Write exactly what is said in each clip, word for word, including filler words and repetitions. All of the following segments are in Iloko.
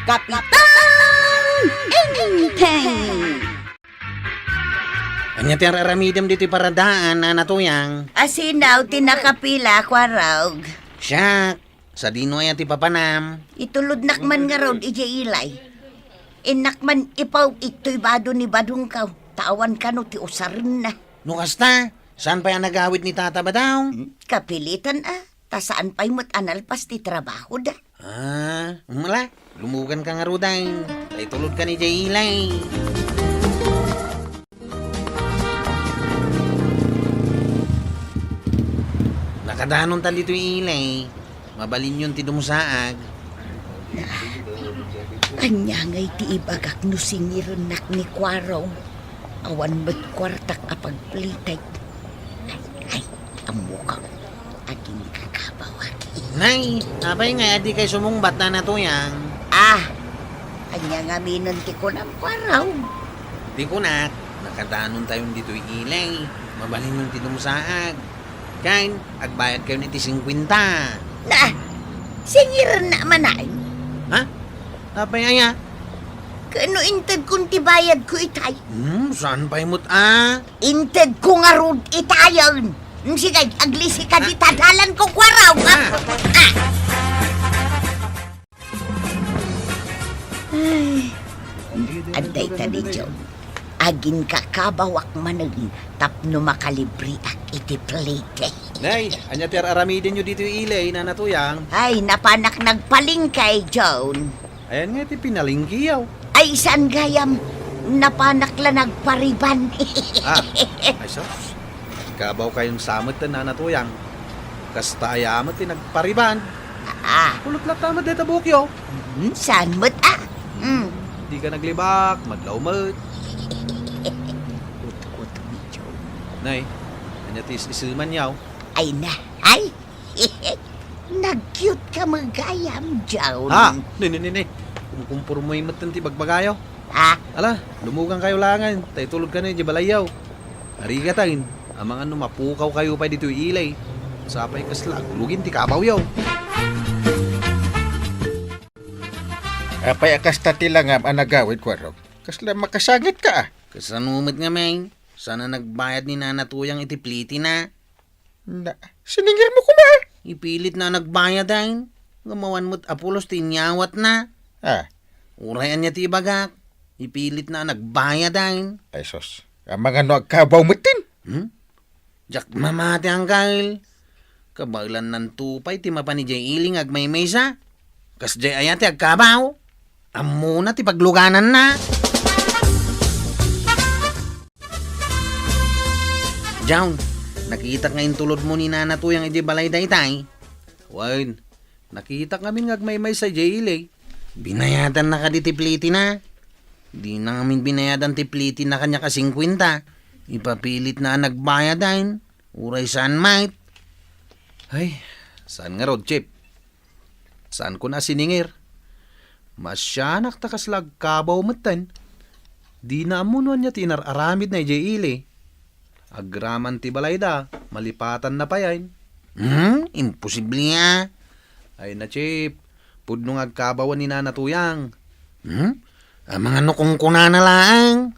Kapitan Enteng! Ania ti ar-aramidem ditoy paradaan, Nana Tuyang? Asinaw ti nakapila, Kuarog. Siak, sadino aya ti papanam? Itulodnak man ngarud idiay ilay. Innak man ipaw-it toy bado ni badongko, ta awan kano ti usarenna. No kasta, saan pay a nagawid ni Tata Badong? Hmm, kapilitan a, ta saan pay met a nalpas ti trabahoda. Ah, mala, lumuganka ngaruden. Ta itulodkan idiay ilay. Nakadanontan ditoy ilay. Mabalinyon ti dumsaag. Ania ngay ti ibagak no singirennak ni Kuarog? Awan met kuartak a pagplitek. Ay, ay, ammok. Aginkakabawak. Nay, apay ngay a dikay sumungbat, Nana Tuyang? Ah, ania ngamin ti kunam, Kuarog? Ti kunak, nakadanontayon ditoy ilay. Mabalinyon ti dumsaag. Ken, agbayadkayon iti singkuenta. Na, singirennak manen. Ha? Apay aya? Ken no intedkon ti bayadko itay? Hmm, saan pay met a? Intedko ngarud itayen. Hmm, sige, aglisika dita dalanko, Kuarog. Ah. Ah. Ay, adda ita ni Joe. Aginkakabawak manen tapno makalibriak iti plete. Nay, ania ti ar-aramidenyo ditoy ilay, Nana Tuyang? Ay, napanak nagpalengke, John. Ayan nga ti pinalengkeyo. Ay, saan gayam? Napanak la nagpariban. Ah, ay sus. Kabaw kayon sa met, Nana Tuyang. Kasta aya met ti nagpariban. Ah. Kulot latta met dayta buokyo. Hmm, saan met, ah? Hmm. Dika naglibak, madlaw met. Utkot, Micho. Nay, ania ti is-isemanyo? Ay na, ay! Nag-cute ka met gayam, John. Ha? Ni, ni, ni, ni. Kumkumpormoy met ti bagbagayo. Ha? Ala, lumugankayo laengen, ta itulodkan idiay balayyo. Arigatayon, amangan no mapukawkayo pay ditoy ilay. Sapay kasla aglugin ti kabawyo. Apay a kasta ti langam a nagawid, Kuarog? Kasla makasangitka, ah. Kasano met ngamin? Saan a nagbayad ni Nana Tuyang iti plitina? Na, siningirmo koma? Ipilitna a nagbayad, ay. Ngem awan met a pulos ti inyawatna. Ah. Uray ania ti ibagak, ipilitna a nagbayad, ay. Ay sus, amangan no agkabaw metten. Hmm? Diak mamati, Angkel. Kabaelannan to pay ti mapan idiay ili nga agmaymaysa. Kasdiay aya ti agkabaw? Ammona ti paglugananna. John, nakitak nga intulodmo ni Nana Tuyang idiay balay dayta, ay. Wen, nakitak ngamin nga agmaymaysa idiay ili. Binayadanna kadi ti plitina? Dina ngamin binayadan ti plitina kaniak a singkuenta. Ipapilitna a nagbayad, ay. Uray saan met. Ay, saan ngarud, Chip? Saanko a siningir. Maasianak ta kasla agkabaw metten. Dina ammo no ania ti inar-aramidna idiay ili. Agraman ti balayda, malipatanna pay, ay. Hmm? Imposible, a. Ay na, Chip. Pudno nga agkabawan ni Nana Tuyang. Hmm? Amangan no kunkunana laeng.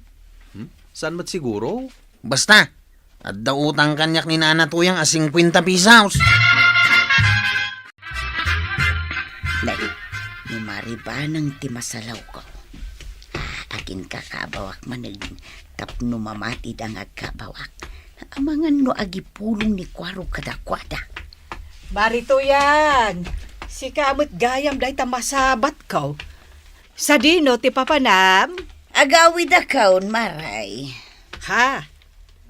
Hmm? Saan met siguro? Basta, adda utang kaniak ni Nana Tuyang a singkuenta pesos. Nay, ni Maribanang ti masalawko. Ah, aginkakabawak manen tapno mamatida nga agkabawak. Amangan no agipulong ni Kuarog kadakuada. Mari Tuyang, sika met gayam dayta masabatko. Sadino ti papanam? Agawidakon, Maray. Ha?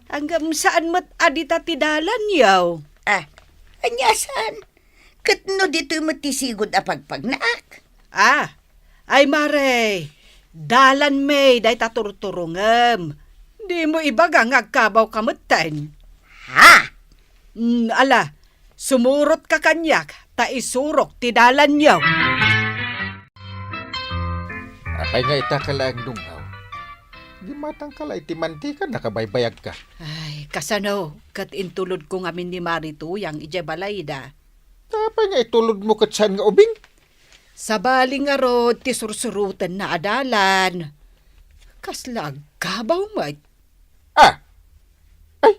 Ngem saan met a dita ti dalanyo? Ah, ania saan? Ket no ditoy met ti sigud a pagpagnaak? Ah, ay Maray, dalanmi dayta turturongem. Dimo ibaga nga agkabawka metten. Ha? Mm, ala, sumurotka kaniak, ta isurok ti dalanyo. Apay nga ita ka laeng, Dunggaw? Di matangka la iti mantika, nakabaybayagka. Ay, kasano, ket intulodko ngamin ni Mari Tuyang idiay balayda. Apay nga itulodmo ket saan nga ubing? Sabali ngarud ti sursurotenna a dalan. Kasla agkabaw met. Ah! Ay,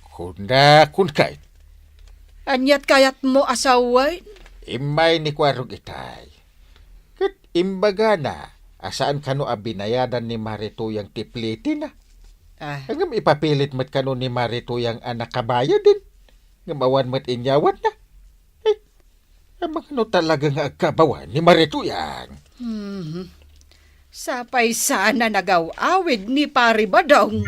kuna, kunka. Aniat kayatmo a sawen? Immay ni Kuarog itay. Ket imbagana a saan kano a binayadan ni Mari Tuyang ti plitina. Ah. Ngem ipapilit met kano ni Mari Tuyang a nakabayaden. Ngem awan met inyawatna. Ay, amangan no talaga nga agkabawan ni Mari Tuyang. Mhm. Sapay sana nagaw-awid ni Pari Badong.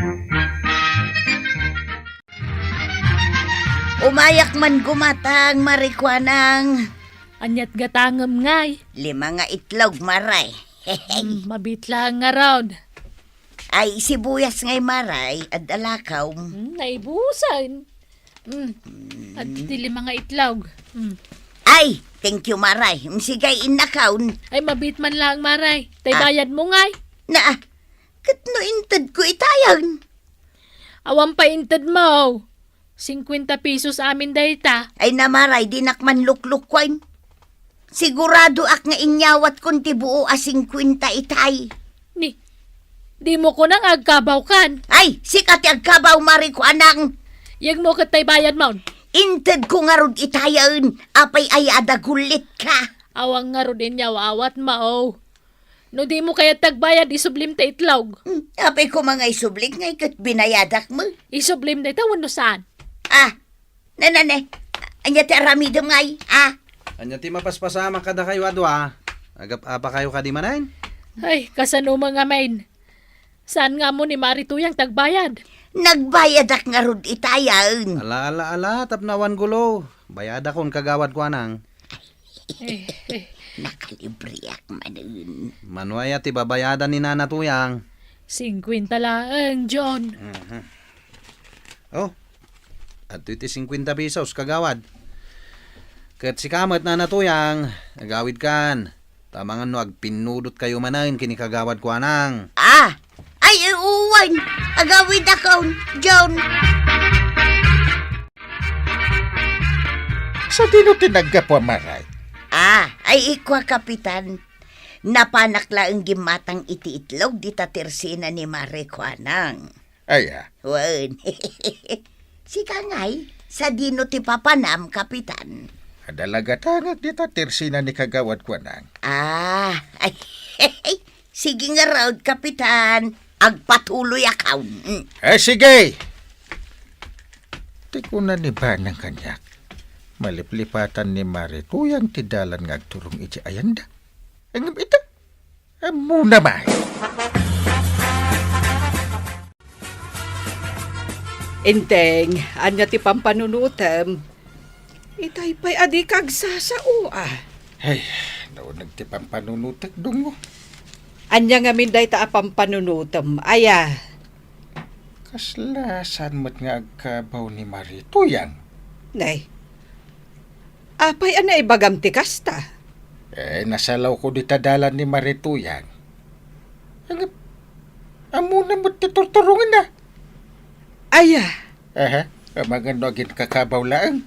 Umayak man gumatang, Mari Kuanang. Aniat gatangem ngay? Lima nga itlog, Mari. Hmm, mabitlang ngarud. Ay, sibuyas ngay, Mari, adda lakaw. Hmm, naibusan. Hmm. Adda ti lima nga itlog. Hmm. Ay, thank you, Mari. Hmm, sige, innakaw. Ay, mabit man lang, Mari. Tay Ah. bayad mo ngay. Na, ket no inted ko itayan? Awan pay inted mo. Singkwenta pesos amin dayta. Ay na, Mari, dinak man luklukuan. Siguradoak nga inyawatkon ti buo a singkwenta itay. Ni, di mo kunang agkabawkan. Ay, sika ti agkabaw, Mari Kuanang. Yegmo ket tay bayad mo. Inted ko ngarud itayen, apay aya a dagullit ka. Awan ngarud inyawawat mo. No di mo kayat ti agbayad, isublim ta itlog. Hmm, apay ko mga isublik nga iket binayadak mo. Isublim dayta wenno saan? Ah, Nanane, ania ti aramidem ngay, a? Ania ti mapaspasamak kadakayo a dua? Agap-apa kayo kadi manen? Ay, kasano man ngamin? Saan nga ammo ni Mari Tuyang ti agbayad? Nagbayadak ngarud itayen. Ala, ala, ala, tapno awan gulo. Bayadakon, Kagawad Kuanang. Eh, eh. Nakalibriak manen. Mano aya ti babayadan ni Nana Tuyang? Singkwenta laeng, John. Mhm. Oh, adtoy ti singkwenta pesos, Kagawad. Ket sika met, Nana Tuyang, agawidkan. Ta amangan no agpinnudot kayo manen ken ni Kagawad Kuanang. Ah! Ay, uwan! Agawidakon, John! Sadino ti naggapu a Mari? Ah, ay ikua, Kapitan. Napanak laeng gimmatang iti itlog dita tersina ni Mari Kuanang. Aya? Wen. Sika ngay, sadino ti papanam, Kapitan? Adda la gatangek dita tersina ni Kagawad Kuanang. Ah, ay, sige ngarud, Kapitan. Agpatuloyakon. Mm. Eh, sige! Ti kuna ni Banang kaniak, maliplipatan ni Mari Tuyang ti dalan nga agturong iti ayanda. Ngem ita, ammona man. Enteng, ania ti pampanunutem? Itay pay a dika agsasao, a. Ay, nauneg ti pampanunutek, Dungo. Ania ngamin dayta a pampanunutem, aya? Kasla saan met nga agkabaw ni Mari Tuyang? Nay, apay a naibagam ti kasta? Eh, nasalawko dita dalan ni Mari Tuyang. Ngem, ammona met ti turturongenna. Aya? Aha, amangan no aginkakabaw laeng.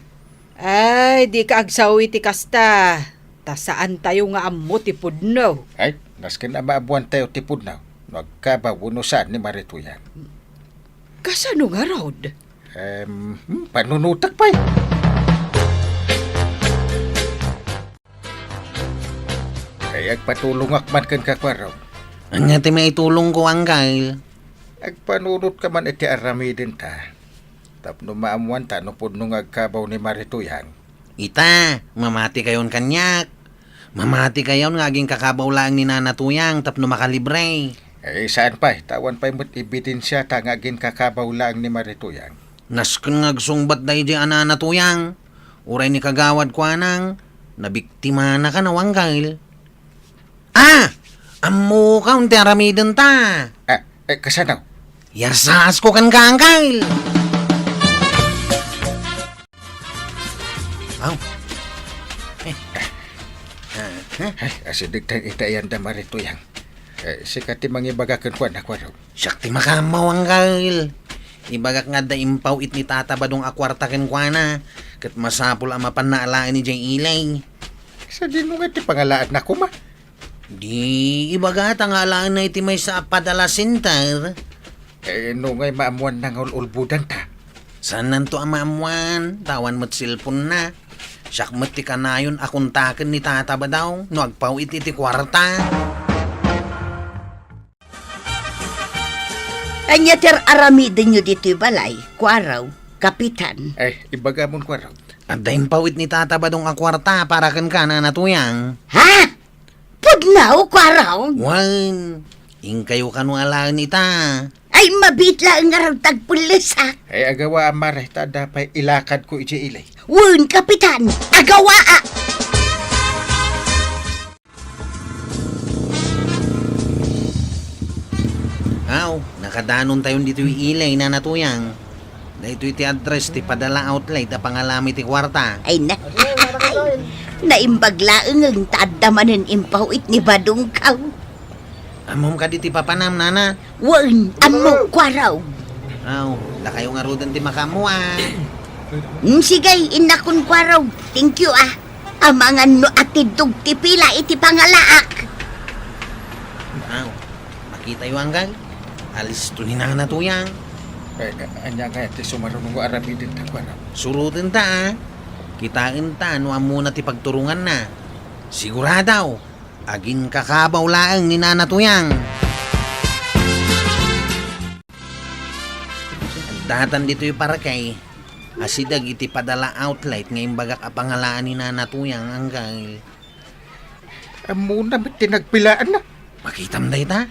Ay, dika agsawi ti kasta. Ta saantayo nga ammo ti pudno. Ay, nasken a maammoantayo ti pudno no agkabaw wenno saan ni Mari Tuyang. Kasano ngarud? Em, hmm, panunutek pay. Ay, agpatulongak man kenka, Kuarog. Ania ti maitulongko, Angkel? Agpanunotka man iti aramidenta. Tapno maammoanta no pudno nga agkabaw ni Mari Tuyang. Ita, mamati kayon kaniak. Mamati kayon nga aginkakabaw laeng ni Nana Tuyang tapno makalibre. Eh, saan pay, ta awan pay met ebidensiata nga aginkakabaw laeng ni Mari Tuyang. Nasken nga agsungbat daydiay a Nana Tuyang, uray ni Kagawad Kuanang, nabiktimana kano, Angkel. Ah! Ammoka ti aramidenta. Ah, eh, kasano? Yasasko kenka, Angkel. Aw. Eh. Ay, asideg ta ita ayanda, Mari Tuyang. Eh, sika ti mangibaga kenkuana, Kuarog. Siak ti makaammo, Angkel. Ibagak nga adda impaw-it ni Tata Badong a kuarta kenkuana, ket masapul a mapanna alaen idiay ili. Sadino nga ti pangalaanna koma? Di ibagata nga alaenna iti maysa a padala center. Eh, no ngay maammuanna nga ul-ulbodanta? Saannanto a maammuan, ta awan met cellphone-na. Siak met ti kanayon a kontaken ni Tata Badaw no agpaw-it iti kuarta. Ania ti ar-aramidenyo ditoy balay, Kuaraw, Kapitan? Eh, ibagamon, Kuaraw. Adda impaw-it ni Tata Badong a kuarta para kenka, Nana Tuyang. Ha? Pudno, Kuaraw? Wen, inkayo kano alaen ita. Ay, mabiit laeng ngarud ti agpellesak. Ay, agawa, Mare, ta adda pay ilakadko idiay ili. Wen, Kapitan, agawa, a. Aw, nakadanontayon ditoy ili, Nana Tuyang. Daytoy ti address ti Padala Outlet a pangalami ti kuarta. Ay, na-, naimbag laeng ta adda manen impaw-it ni Badong, Kuaraw. Ammom kadi ti papanam, Nana? Wen, ammo, Kuaraw. Aw, dakayo ngaruden ti makaammo, a. Mm, sige, innakon, Kuaraw. Thank you, a. Amangan no atiddog ti pila iti pangalaak. Aw, makitayo, Anggal. Alisto ni Nana Tuyang. Eh, ania nga ti sumaruno nga aramidenta, Kuaraw? Surotenta, a. Kitaenta no ammona ti pagturonganna. Sigurado, aginkakabaw laeng ni Nana Tuyang. Addatan ditoy parkay, asideg iti Padala Outlet nga imbagak a pangalaan ni Nana Tuyang, Anggal. Ammona met ti nagpilaanna. Makitam dayta?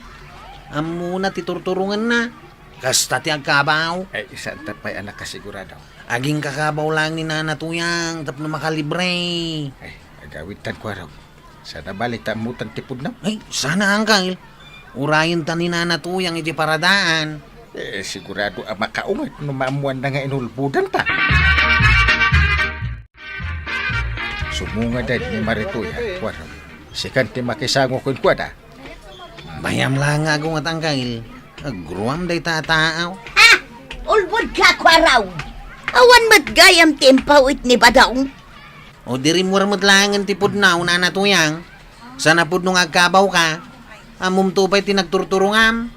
Ammona ti turturonganna. Kasta ti agkabaw. Ay, saanta pay a nakasigurado. Aginkakabaw laeng ni Nana Tuyang tapno makalibre. Ay, agawidtan, Kuaraw. Saan a bale ta ammotan ti pudno? Ay, saan a, Anggal. Urayenta ni Nana Tuyang iti paradaan. Eh, sigurado a makaunget no maammoanna nga inulbodanta. Sumungaden ni Mare Tuyang, Kuaraw. Sikan ti makisango kenkuana. Bayam laeng nga agunget, Anggal. Agruam dayta a taaw. Ah! Ulbodka, Kuaraw! Awan met gayam ti impaw-it ni Badong. O di rimmuar met laengen ti pudno, Nana Tuyang. Saan a pudno nga agkabawka? Ammomto pay ti nagturturongam?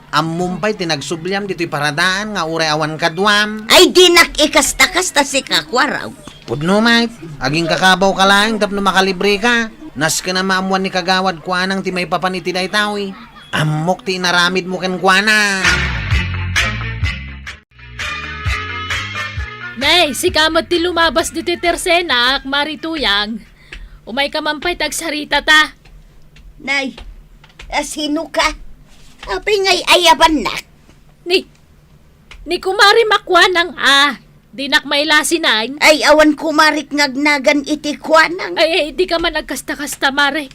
Ammom pay ti nagsubliam ditoy paradaan nga uray awan kaduam? Ay, dinak ikasta-kasta sika, Kuaraw. Pudno met, aginkakabawka laeng tapno makalibreka. Nasken a maammoan ni Kagawad Kuanang ti maipapan iti daytoy. Ammok ti inaramidmo kenkuana. Nay, sika met ti lumabas ditoy tersenak, Mare Tuyang. Umayka man pay ta agsaritata. Nay, a, sinoka? Apay nga ay-ayabannak? Ni, ni Kumare Makuanang a. Dinak mailasinan. Ay, awan kumarek nga agnagan iti Kuanang. Ay, ay, dika man agkasta-kasta, Mare.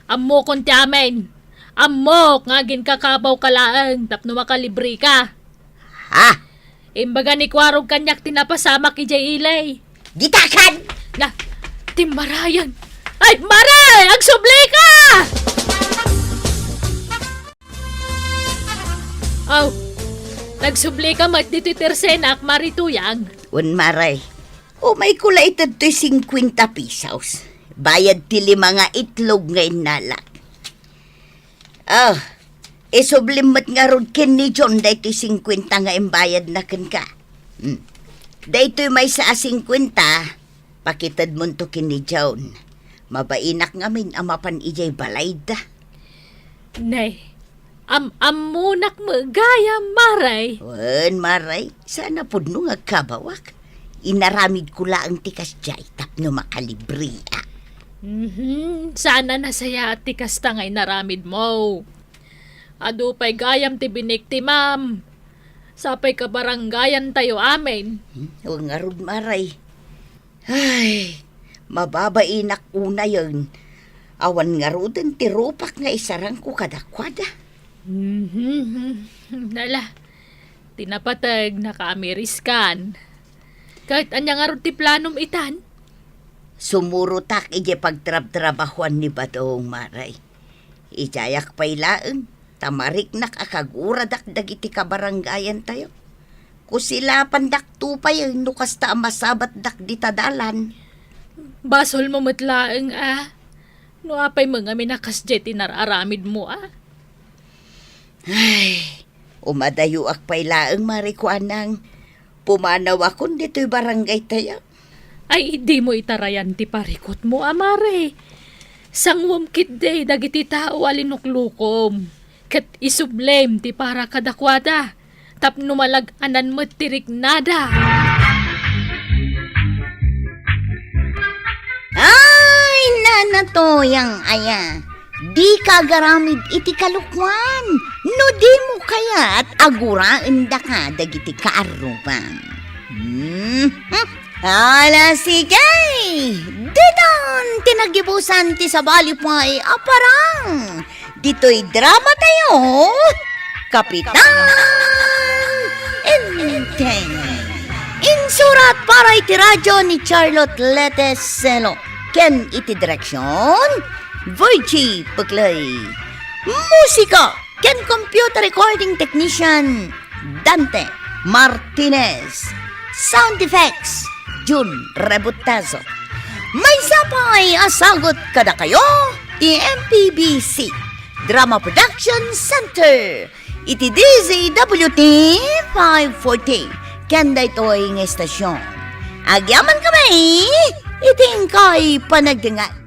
Ammokon ti amin. Ammok nga aginkakabawka laeng tapno makalibreka. Ha? Imbaga ni Kuaraw kaniak ti napasamak idiay ili. Ditakan! Na, timmarayan! Ay, Mare! Agsublika! Aw, nagsublika met ditoy tersenak, Mare Tuyang. Wen, Mare. Umayko la ited toy singkuenta pesos. Bayad ti lima nga itlog nga innalak. Ah, isublim met ngarud ken ni John daytoy singkuenta nga imbayadna kenka. Hmm. Daytoy maysa a singkuenta, pakitedmonto ken ni John. Mabainak ngamin a mapan idiay balayda. Nay, am-ammonak met gayam, Mare. Wen, Mare, saan a pudno nga agkabawak. Inaramidko laeng ti kasdiay tapno makalibreak. Mhm, saan a nasayaat ti kasta nga inaramidmo. Adu pay gayam ti biniktimam. Sapay kabarangayantayo amin. Hmm, wen ngarud, Mare. Ay, mababainak unayen. Awan ngaruden ti rupak nga isarangko kadakuada. Mhm. Nala, ti napateg nakaamiriskan. Ket ania ngarud ti planom itan? Sumurotak idiay pagtrabtrabahuan ni Badong, Mare. Idiayak pay laeng, ta mariknak a kaguradak dagiti kabarangayantayo. Kusilapandak tupayen no kasta a masabatdak dita dalan. Basolmo met laeng a. No apay met ngamin a kasdiay ti nar-aramidmo a. Ay, umadayoak pay laeng, Mare Kuanang. Pumanawakon ditoy barangaytayo. Ay, dimo itarayan ti parikutmo a, Mare. Sanguem ketdi dagiti tao a linuklukom, ket isublem ti para kadakuada, tapno malag-anan met ti riknada. Ay, Nana Toyang aya, dika agaramid iti kalokuan no dimo kayat a guraendaka dagiti kaarrubam. Hmm? Ala, sige! Ditan ti nagibusan ti sabali pay a parang ditoy dramatayo, Kapitan Enteng. Insurat para iti radio ni Charlotte Lete Selo ken iti direksyon, Virgie Puclay. Musika ken computer recording technician, Dante Martinez. Sound effects, Jun Rebutazo. Maysa pay a sagut kadakayo ti M P B C Drama Production Center iti D Z W T five forty ken daytoy nga estasyon. Agyaman kami iti inkay panagdengngeg.